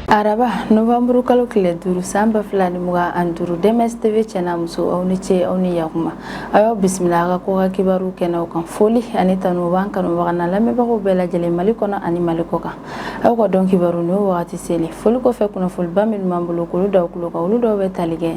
Araba, novembre kalo tile 5, san 2025, DMS TV cɛ n'a muso, aw ni ce, aw ni yakuma. Aw y'aw bisimila a ka koka kibaru kɛnɛw kan. Foli ani tanu b'an kanubaga n'a lamɛnbagaw bɛɛ lajɛlen, Mali kɔnɔ ani Mali kɔ kan. Aw ka dɔn kibaru n'o wagati seli. Foli kɔfɛ, kunnafoniba minnu b'an bolo k'olu d'aw tulo kan, olu dɔw bɛ tali kɛ: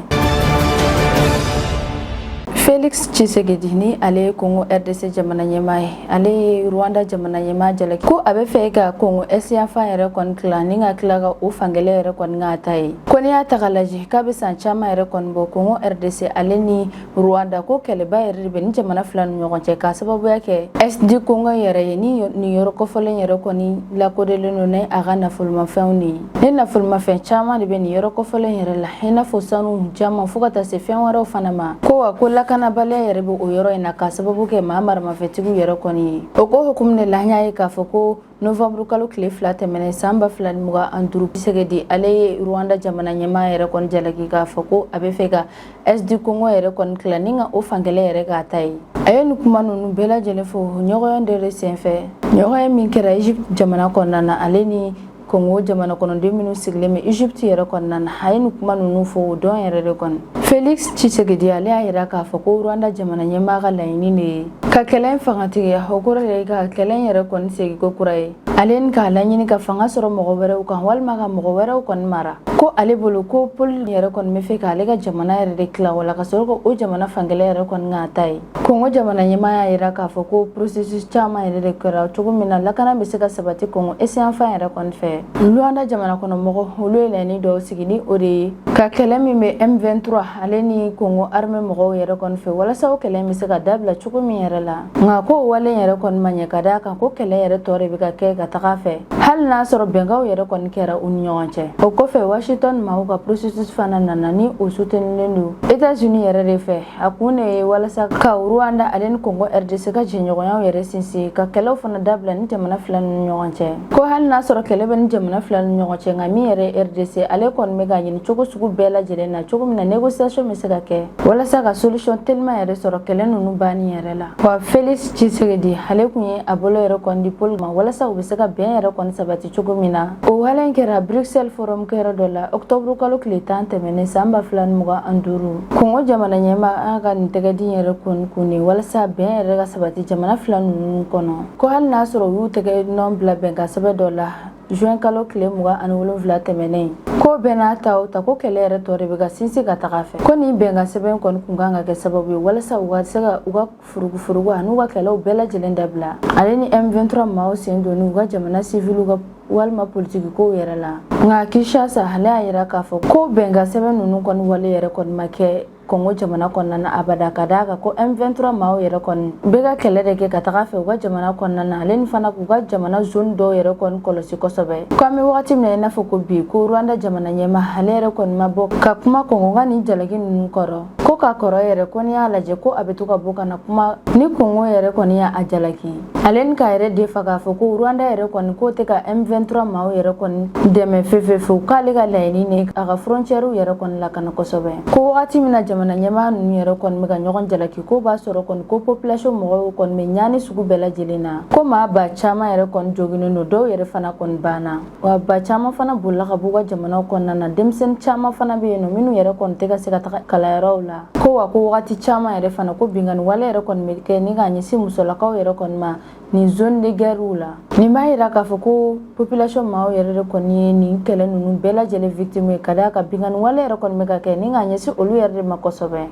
Felix Tshisekedi, ni ale ye Congo RDC jamana ɲɛmaa ye, ale ye Rwanda jamana ɲɛmaa jalaki ko a bɛ fɛ ka Congo Est yanfan yɛrɛ kɔni tila ni ka tila ka o fankelen yɛrɛ kɔni k'a ta ye. Ko n'i y'a ta k'a lajɛ, k'a bɛ san caman yɛrɛ kɔni bɔ, Congo RDC ale ni Rwanda, ko kɛlɛba yɛrɛ de bɛ ni jamana fila ni ɲɔgɔn cɛ, k'a sababuya kɛ Est du Congo yɛrɛ ye. Ni nin yɔrɔ kɔfɔlen yɛrɛ kɔni lakodɔnlen don ni a ka nafolomafɛnw de ye. Ni nafolomafɛn caman de bɛ nin yɔrɔ kɔfɔlen yɛrɛ la, i n'a fɔ sanu, jama, fo ka taa se fɛn wɛrɛw fana ma. Ko wa ko lakanabaliya yɛrɛ bɛ o yɔrɔ in na, k'a sababu kɛ maa maramafɛntigiw yɛrɛ kɔni ye. O ko hukumu de la, an y'a ye k'a fɔ ko novembre kalo tile 2 tɛmɛnen, san 2025, Tshisekedi ale ye Rwanda jamana ɲɛmaa yɛrɛ kɔni jalaki k'a fɔ ko a bɛ fɛ ka Est du Congo yɛrɛ kɔni tila ni ka o fankelen yɛrɛ k'a ta ye. A ye nin kuma ninnu bɛɛ lajɛlen fɔ ɲɔgɔnya dɔ de senfɛ, ɲɔgɔnya min kɛra Egypte jamana kɔnɔna na, ale ni Kongo jamana kɔnɔden minnu sigilen bɛ Egypte yɛrɛ kɔnɔna na. A ye nin kuma ninnu fɔ o dɔn yɛrɛ de kɔnɔ. Felix Tshisekedi ale y'a yira k'a fɔ ko Rwanda jamana ɲɛmaa ka laɲini de ye ka kɛlɛ in fangatigiya, o kɔrɔ de ye ka kɛlɛ in yɛrɛ kɔni segin ko kura ye, ale ni k'a laɲini ka fanga sɔrɔ mɔgɔ wɛrɛw kan walima ka mɔgɔ wɛrɛw kɔni mara. Ko ale bolo, ko Paul yɛrɛ kɔni bɛ fɛ k'ale ka jamana yɛrɛ de tila wala ka sɔrɔ ka o jamana fankelen yɛrɛ kɔni k'a ta ye. Kongo jamana ɲɛmaa y'a yira k'a fɔ ko processus caman yɛrɛ de kɛra cogo min na lakana bɛ se ka sabati Kongo Est yanfan yɛrɛ kɔni fɛ. Rwanda jamana kɔnɔ mɔgɔ, olu ye laɲini dɔw sigi, ni o de ye ka kɛlɛ min bɛ M23 ale ni Kongo armée mɔgɔw yɛrɛ kɔni fɛ, walasa o kɛlɛ bɛ se ka dabila cogo min yɛrɛ la. Nka ko wale yɛrɛ kɔni ma ɲɛ, ka d'a kan ko kɛlɛ yɛrɛ tɔ de bɛ ka kɛ ka taga fɛ, hali n'a sɔrɔ bɛnkanw yɛrɛ kɔni kɛra u ni ɲɔgɔn cɛ. O kɔfɛ, Washington maaw ka processus fana nana, ni o soutenir don États-Unis yɛrɛ de fɛ. A kun de ye walasa ka Rwanda ale ni Congo RDC ka jɛɲɔgɔnyaw yɛrɛ sinsin, ka kɛlɛw fana dabila ni jamana fila ni ɲɔgɔn cɛ. Ko hali n'a sɔrɔ kɛlɛ bɛ ni jamana fila ni ɲɔgɔn cɛ, nka min yɛrɛ ye RDC, ale kɔni bɛ ka ɲini cogo sugu bɛɛ lajɛlen na cogo min na négociation bɛ se ka kɛ walasa ka solution teliman yɛrɛ sɔrɔ kɛlɛ ninnu banni yɛrɛ la. Wa Felix Tshisekedi ale kun ye a bolo yɛrɛ kɔni di Paul ma walasa u bɛ se ka bɛn yɛrɛ kɔni sabati cogo min na. O wale in kɛra Bruxelles forum kɛyɔrɔ dɔ la, octobre kalo tile 10 tɛmɛnen, san 2025. Kongo jamana ɲɛmaa an ka nin tɛgɛdi yɛrɛ kɔni kun de walasa bɛn yɛrɛ ka sabati jamana fila ninnu kɔnɔ. Ko hali n'a sɔrɔ u y'u tɛgɛ nɔ bila bɛnkan sɛbɛn dɔ la juin kalo tile 27 tɛmɛnen, ko bɛɛ n'a ta o ta, ko kɛlɛ yɛrɛ tɔ de bɛ ka sinsin ka taga fɛ. Ko nin bɛnkan sɛbɛn kɔni kun kan ka kɛ sababu ye walasa u ka se ka u ka furugufurugu an'u ka kɛlɛw bɛɛ lajɛlen dabila, ale ni M23 maaw sen don u ka jamana siviliw ka walima politiki kow yɛrɛ la. Nka Kinshasa ale y'a yira k'a fɔ ko bɛnkan sɛbɛn ninnu kɔni wale yɛrɛ kɔni ma kɛ Kongo jamana kɔnɔna na abada, ka d'a kan ko M23 maaw yɛrɛ kɔni bɛ ka kɛlɛ de kɛ ka taga fɛ u ka jamana kɔnɔna na, ale ni fana k'u ka jamana zone dɔw yɛrɛ kɔni kɔlɔsi kosɛbɛ. Ko an bɛ wagati min na i n'a fɔ ko bi, ko Rwanda jamana ɲɛmaa ale yɛrɛ kɔni ma bɔ ka kuma Kongo ka nin jalaki ninnu kɔrɔ. Ko ka kɔrɔ yɛrɛ, ko n'i y'a lajɛ, ko a bɛ to ka bɔ ka na kuma ni Kongo yɛrɛ kɔni y'a jalaki, ale ni k'a yɛrɛ defa k'a fɔ ko Rwanda yɛrɛ kɔni k'o tɛ ka M23 maaw yɛrɛ kɔni dɛmɛ fefefewu, k'ale ka laɲini ni a ka frontière yɛrɛ kɔni lakana kosɛbɛ. Ko wagati min na jamana ɲɛmaa ninnu yɛrɛ kɔni bɛ ka ɲɔgɔn jalaki, ko b'a sɔrɔ kɔni ko population mɔgɔw kɔni bɛ ɲaani sugu bɛɛ lajɛlen na, ko maa ba caman yɛrɛ kɔni joginnen don, dɔw yɛrɛ fana kɔni banna, wa ba caman fana bolila ka b'u ka jamanaw kɔnɔna na, denmisɛnnin caman fana bɛ yen nɔ minnu yɛrɛ kɔni tɛ ka se ka taga kalanyɔrɔw la. Ko wa ko wagati caman yɛrɛ fana, ko binkanni wale yɛrɛ kɔni bɛ kɛ ni k'a ɲɛsin musolakaw yɛrɛ kɔni ma nin zone de guerre la. Nin b'a yira k'a fɔ ko population maaw yɛrɛ de kɔni ye nin kɛlɛ ninnu bɛɛ lajɛlen victime ye, ka d'a kan binkanni wale yɛrɛ kɔni bɛ ka kɛ ni k'a ɲɛsin olu yɛrɛ de ma kosɛbɛ.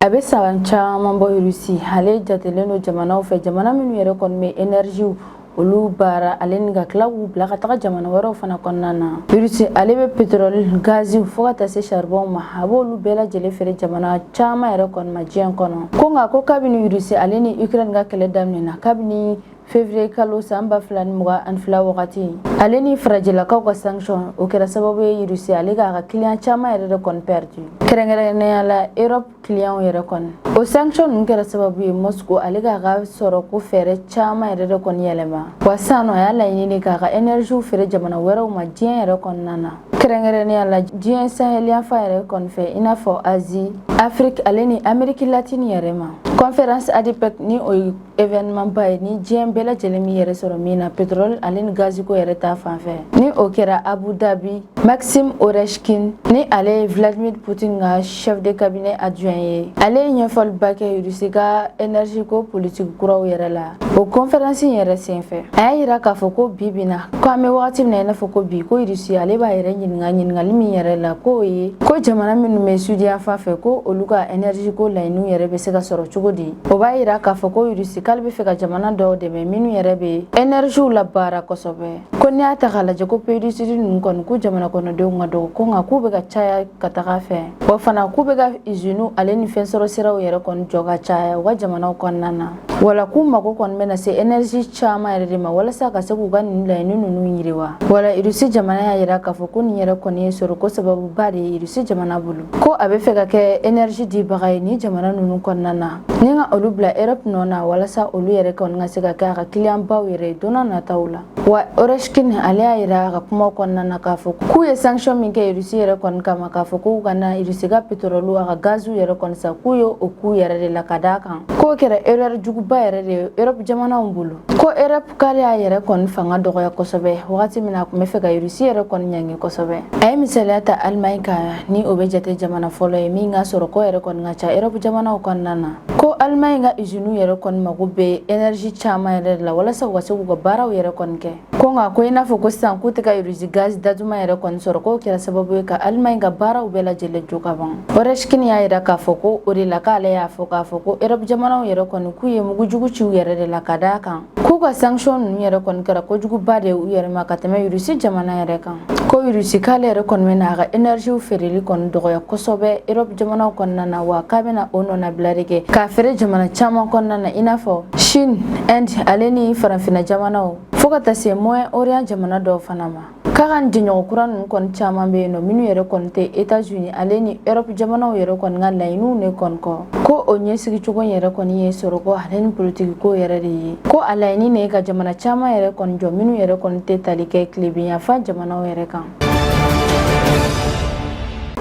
A bɛ san caman bɔ, Russie ale jatelen don jamanaw fɛ, jamana minnu yɛrɛ kɔni bɛ énergie olu baara, ale ni ka tila k'u bila ka taga jamana wɛrɛw fana kɔnɔna na. Russie ale bɛ pétrole, gazi, fo ka taa se charbon ma, a b'olu bɛɛ lajɛlen feere jamana caman yɛrɛ kɔni ma diɲɛ kɔnɔ. Ko nka ko kabini Russie ale ni Ukraine ka kɛlɛ daminɛna kabini février kalo san 2022 wagati, ale ni farajɛlakaw ka sanction, o kɛra sababu ye Russie ale k'a ka client caman yɛrɛ de kɔni perdu, kɛrɛnkɛrɛnnenya la Europe client yɛrɛ kɔni. O sanction ninnu kɛra sababu ye Moscou ale k'a ka sɔrɔ ko fɛɛrɛ caman yɛrɛ de kɔni yɛlɛma. Wa sisan nɔ, a y'a laɲini k'a ka énergie feere jamana wɛrɛw ma diɲɛ yɛrɛ kɔnɔna na, kɛrɛnkɛrɛnnenya la diɲɛ sahel yanfan yɛrɛ kɔni fɛ, i n'a fɔ Asie, Afrique ale ni Amérique latine yɛrɛ ma. Conférence ADIPEC, ni o ye événement ba ye ni diɲɛ bɛɛ lajɛlen min yɛrɛ sɔrɔ min na pétrole ale ni gaziko yɛrɛ ta fan fɛ, ni o kɛra Abu Dhabi, Maxime Oreshkin, ni ale ye Vladimir Poutine ka chef de cabinet adjoint ye, ale ye ɲɛfɔliba kɛ Russie ka énergie ko politique kuraw yɛrɛ la o conférence in yɛrɛ senfɛ. A y'a yira k'a fɔ ko bi bi na, ko an bɛ wagati min na i n'a fɔ ko bi, ko Russie ale b'a yɛrɛ ɲininka ɲininkali min yɛrɛ la, k'o ye ko jamana minnu bɛ sud yanfan fɛ, ko olu ka énergie ko laɲiniw yɛrɛ bɛ se ka sɔrɔ cogo di. O b'a yira k'a fɔ ko Russie k'ale bɛ fɛ ka jamana dɔw dɛmɛ minnu yɛrɛ bɛ énergie labaara kosɛbɛ. Ko n'i y'a ta k'a lajɛ, ko pays du sud ninnu kɔni, ko jamana kɔnɔdenw ka dɔgɔ, ko nka k'u bɛ ka caya ka taga fɛ, wa fana k'u bɛ ka usines ale ni fɛn sɔrɔ siraw yɛrɛ kɔni jɔ ka caya u ka jamanaw kɔnɔna na, wala k'u mago kɔni bɛna se énergie caman yɛrɛ de ma walasa ka se k'u ka nin laɲini ninnu yiriwa. Wala Russie jamana y'a yira k'a fɔ ko nin yɛrɛ kɔni ye sɔrɔko sababuba de ye Russie jamana bolo, ko a bɛ fɛ ka kɛ énergie dibaga ye ni jamana ninnu kɔnɔna na, ni ka olu bila Europe nɔ na, walasa olu yɛrɛ kɔni ka se ka kɛ a ka client baw yɛrɛ ye don n'a nataw la. Wa Oreshkin ale y'a yira a ka kuma kɔnɔna na k'a fɔ k'u ye sanction min kɛ Russie yɛrɛ kɔni kama, k'a fɔ k'u kana Russie ka pétrole, a ka gaziw yɛrɛ kɔni san, k'u ye o k'u yɛrɛ de la, ka d'a kan k'o kɛra erreur juguba yɛrɛ de ye Europe jamanaw bolo. Ko Europe k'ale y'a yɛrɛ kɔni fanga dɔgɔya kosɛbɛ wagati min na a tun bɛ fɛ ka Russie yɛrɛ kɔni ɲangi kosɛbɛ. A ye misaliya ta Allemagne kan, ni o bɛ jate jamana fɔlɔ ye min ka sɔrɔ ko yɛrɛ kɔni ka ca Europe jamanaw kɔnɔna na, ko Allemagne ka usines yɛrɛ kɔni mago bɛ énergie caman yɛrɛ de la walasa u ka se k'u ka baaraw yɛrɛ kɔni kɛ. Ko nka ko i n'a fɔ ko sisan k'u tɛ ka Russie gaz datuma yɛrɛ kɔni sɔrɔ, k'o kɛra sababu ye ka Allemagne ka baaraw bɛɛ lajɛlen jɔ ka ban. Oreshkin y'a yira k'a fɔ ko o de la k'ale y'a fɔ k'a fɔ ko Europe jamanaw yɛrɛ kɔni k'u ye mugujugu ci u yɛrɛ de la, ka d'a kan k'u ka sanction ninnu yɛrɛ kɔni kɛra kojuguba de ye u yɛrɛ ma ka tɛmɛ Russie jamana yɛrɛ kan. Ko Russie k'ale yɛrɛ kɔni bɛna a ka énergie feereli kɔni dɔgɔya kosɛbɛ Europe jamanaw kɔnɔna na, wa k'a bɛna o nɔnabila de kɛ k'a feere jamana caman kɔnɔna na, i n'a fɔ Chine, Inde ale ni farafinna jamanaw, fo ka taa se Moyen Orient jamana dɔw fana ma. K'a ka jɛɲɔgɔn kura ninnu kɔni caman bɛ yen nɔ minnu yɛrɛ kɔni tɛ États-Unis ale ni Europe jamanaw yɛrɛ kɔni ka laɲiniw de kɔni kɔ, ko o ɲɛsigi cogo yɛrɛ kɔni ye sɔrɔko ale ni politiki ko yɛrɛ de ye, ko a laɲini de ye ka jamana caman yɛrɛ kɔni jɔ minnu yɛrɛ kɔni tɛ tali kɛ tilebinyanfan jamanaw yɛrɛ kan.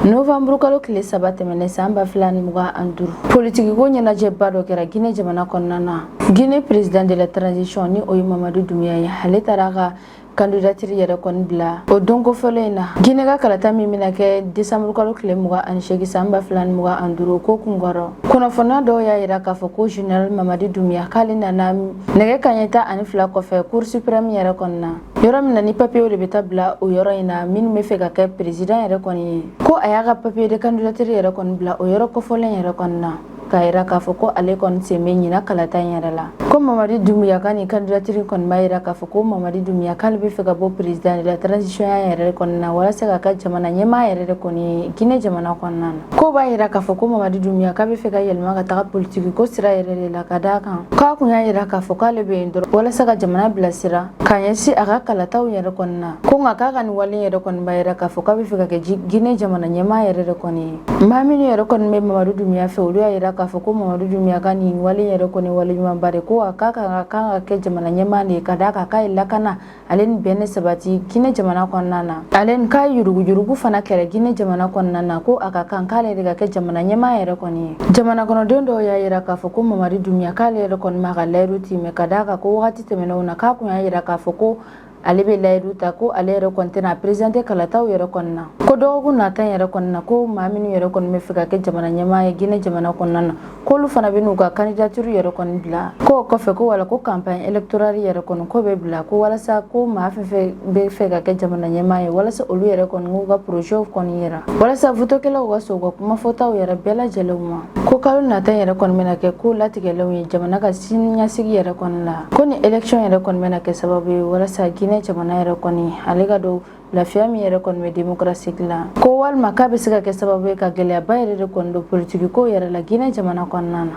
Novembre kalo tile 3 tɛmɛnen san 2025, politikiko ɲɛnajɛba dɔ kɛra Guinée jamana kɔnɔna na. Guinée président de la transition, ni o ye Mamadu Doumbouya ye, ale taara ka candidature yɛrɛ kɔni bila o donko fɔlɔ in na Guinée ka kalata min bɛna kɛ décembre kalo tile 28 san 2025 ko kunkɔrɔ. Kunnafoniya dɔw y'a yira k'a fɔ ko général Mamadi Doumbouya k'ale nana nɛgɛ kanɲɛ 12 kɔfɛ Cour suprême yɛrɛ kɔni na, yɔrɔ min na ni papiyew de bɛ taa bila o yɔrɔ in na minnu bɛ fɛ ka kɛ président yɛrɛ kɔni ye, ko a y'a ka papier de candidature yɛrɛ kɔni bila o yɔrɔ kɔfɔlen yɛrɛ kɔni na, k'a yira k'a fɔ ko ale kɔni sen bɛ ɲina kalata in yɛrɛ la. Ko Mamadi Doumbouya ka nin candidature kɔni b'a yira k'a fɔ ko Mamadi Doumbouya k'ale bɛ fɛ ka bɔ président de la transition yɛrɛ kɔni na walasa ka kɛ jamana ɲɛmaa yɛrɛ de kɔni ye Guinée jamana kɔnɔna na. Ko b'a yira k'a fɔ ko Mamadi Doumbouya k'a bɛ fɛ ka yɛlɛma ka taga politiki ko sira yɛrɛ de la, ka d'a kan k'a kun y'a yira k'a fɔ k'ale bɛ yen dɔrɔn walasa ka jamana bilasira ka ɲɛsin a ka kalataw yɛrɛ kɔni na. Ko nka k'a ka nin wale yɛrɛ kɔni b'a yira k'a fɔ k'a bɛ fɛ ka kɛ Guinée jamana ɲɛmaa yɛrɛ de kɔni ye. Maa minnu yɛrɛ kɔni bɛ Mamadu Doumbouya fɛ, olu y'a yira k'a fɔ ko Mamadu Doumbouya ka nin wale yɛrɛ kɔni wale ɲumanba de, ko a k'a kan ka kɛ jamana ɲɛmaa de ye, ka d'a kan k'a ye lakana ale ni bɛn ne sabati Guinée jamana kɔnɔna na, ale ni k'a yuruguyurugu fana kɛlɛ Guinée jamana kɔnɔna na, ko a ka kan k'ale de ka kɛ jamana ɲɛmaa yɛrɛ kɔni ye. Jamana kɔnɔden dɔw y'a yira k'a fɔ ko Mamadi Doumbouya k'ale yɛrɛ kɔni m'a ka layidu timɛ, ka d'a kan ko wagati tɛmɛnenw na k'a kun y'a yira k'a fɔ ko ale bɛ layidu ta, ko ale yɛrɛ kɔni tɛna présenter kalataw yɛrɛ kɔni na. Ko dɔgɔkun nata yɛrɛ kɔni na, ko maa minnu yɛrɛ kɔni bɛ fɛ ka kɛ jamana ɲɛmaa ye Guinée jamana kɔnɔna na, k'olu fana bɛ n'u ka candidature yɛrɛ kɔni bila. K'o kɔfɛ, ko wala ko campagne électorale yɛrɛ kɔni ko bɛ bila, ko walasa ko maa fɛn fɛn bɛ fɛ ka kɛ jamana ɲɛmaa ye, walasa olu yɛrɛ kɔni k'u ka projet kɔni yira, walasa votokɛlaw ka sɔn u ka kumafɔtaw yɛrɛ bɛɛ lajɛlenw ma. Ko kalo nata yɛrɛ kɔni bɛna kɛ ko latigɛlenw ye jamana ka siniɲɛsigi yɛrɛ kɔni la. Ko ni élection yɛrɛ kɔni bɛna kɛ sababu ye walasa Guinée jamana yɛrɛ kɔni ale ka don lafiya min yɛrɛ kɔni bɛ démocratie la, ko walima k'a bɛ se ka kɛ sababu ye ka gɛlɛyaba yɛrɛ de kɔni don politiki ko yɛrɛ la Guinée jamana kɔnɔna na.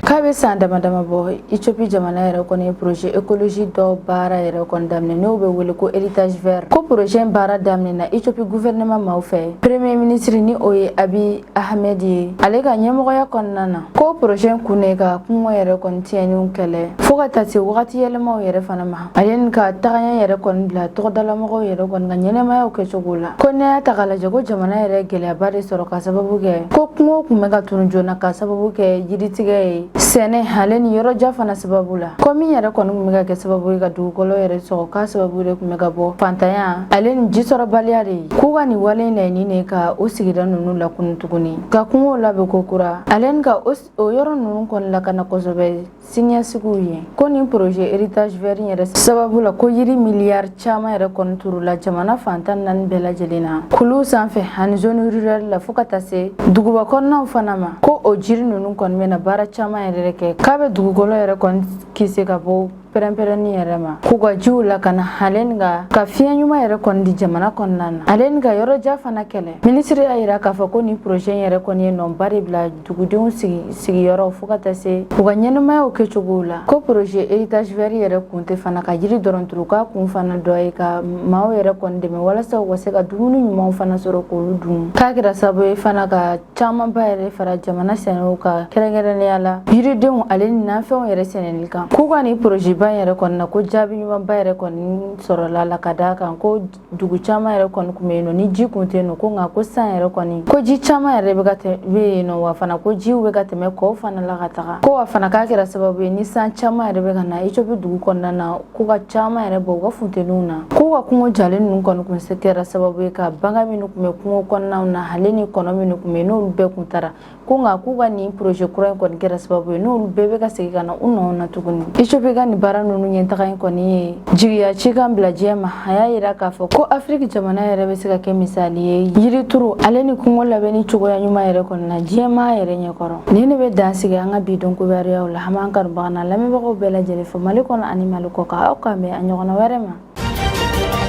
Kabini K'a bɛ san dama dama bɔ, Ethiopie jamana yɛrɛ kɔni ye projet écologie dɔ baara yɛrɛ kɔni daminɛ, n'o bɛ wele ko héritage vert. Ko projet in baara daminɛna Ethiopie gouvernement maaw fɛ, premier ministre ni o ye Abiy Ahmed ye, ale ka ɲɛmɔgɔya kɔnɔna na. Ko projet in kun de ka kungo yɛrɛ kɔni tiɲɛniw kɛlɛ, fo ka taa se wagati yɛlɛmaw yɛrɛ fana ma, ale ni ka tagaɲɛ yɛrɛ kɔni bila tɔgɔdalamɔgɔw yɛrɛ kɔni ka ɲɛnɛmayaw kɛcogo la. Ko n'i y'a ta k'a lajɛ, ko jamana yɛrɛ gɛlɛyaba de sɔrɔ ka sababu kɛ ko kungo tun bɛ ka tunu joona ka sababu kɛ yiritigɛ ye, sɛnɛ ale ni yɔrɔja fana sababu la. Ko min yɛrɛ kɔni tun bɛ ka kɛ sababu ye ka dugukolo yɛrɛ sɔgɔ, k'a sababu de tun bɛ ka bɔ fantanya ale ni jisɔrɔbaliya de ye. K'u ka nin wale in laɲini de ka o sigida ninnu lakunu tuguni, ka kungow labɛn ko kura, ale ni ka o yɔrɔ ninnu kɔni lakana kosɛbɛ siniɲɛsigiw ye. Ko nin projet héritage vert in yɛrɛ sababu la, ko yiri miliyari caman yɛrɛ kɔni turula jamana fan 14 bɛɛ lajɛlen na, kuluw sanfɛ ani zone rurale la, fo ka taa se duguba kɔnɔnaw fana ma. Ko o jiri ninnu kɔni bɛna baara caman yɛrɛ kɛ, k'a bɛ dugukolo yɛrɛ kɔni kisi ka bɔ pɛrɛnpɛrɛnni yɛrɛ ma, k'u ka jiw lakana, ale ni ka fiɲɛ ɲuman yɛrɛ kɔni di jamana kɔnɔna na, ale ni ka yɔrɔja fana kɛlɛ. Minisiri y'a yira k'a fɔ ko nin projet in yɛrɛ kɔni ye nɔba de bila dugudenw sigiyɔrɔ, fo ka taa se u ka ɲɛnɛmayaw kɛcogow la. Ko projet héritage vert yɛrɛ kun tɛ fana ka jiri dɔrɔn turu, k'a kun fana dɔ ye ka maaw yɛrɛ kɔni dɛmɛ walasa u ka se ka dumuni ɲumanw fana sɔrɔ k'olu dun. K'a kɛra sababu ye fana ka camanba yɛrɛ fara jamana sɛnɛw kan, kɛrɛnkɛrɛnnenya la yiridenw ale ni nafɛnw yɛrɛ sɛnɛli kan. K'u ka nin projet ba in yɛrɛ kɔni na, ko jaabi ɲumanba yɛrɛ kɔni sɔrɔla la, ka d'a kan ko dugu caman yɛrɛ kɔni tun bɛ yen nɔ ni ji kun tɛ yen nɔ, ko nka ko san yɛrɛ kɔni ko ji caman yɛrɛ bɛ ka bɛ yen nɔ, wa fana ko jiw bɛ ka tɛmɛ kɔw fana la ka taga. Ko wa fana k'a kɛra sababu ye ni san caman yɛrɛ bɛ ka na Ethiopie dugu kɔnɔna na, ko ka caman yɛrɛ bɔ u ka funteniw na. K'u ka kungo jalen ninnu kɔni kun kɛra sababu ye ka bagan minnu tun bɛ kungo kɔnɔnaw na, ale ni kɔnɔ minnu tun bɛ yen, n'olu bɛɛ kun taara. Ko nka k'u ka nin projet kura in kɔni kɛra sababu ye n'olu bɛɛ bɛ ka segin ka na u nɔ na tuguni. Ethiopie ka nin baara ninnu ɲɛtaga in kɔni ye jigiya cikan bila diɲɛ ma. A y'a yira k'a fɔ ko Afiriki jamana yɛrɛ bɛ se ka kɛ misali ye yirituru ale ni kungo labɛnni cogoya ɲuman yɛrɛ kɔni na diɲɛmaa yɛrɛ ɲɛkɔrɔ. Nin de bɛ dan sigi an ka bi don kibaruyaw la. An b'an kanubaga n'an lamɛnbagaw bɛɛ lajɛlen fo Mali kɔnɔ ani Mali kɔkan. Aw k'an bɛn a ɲɔgɔnna wɛrɛ ma.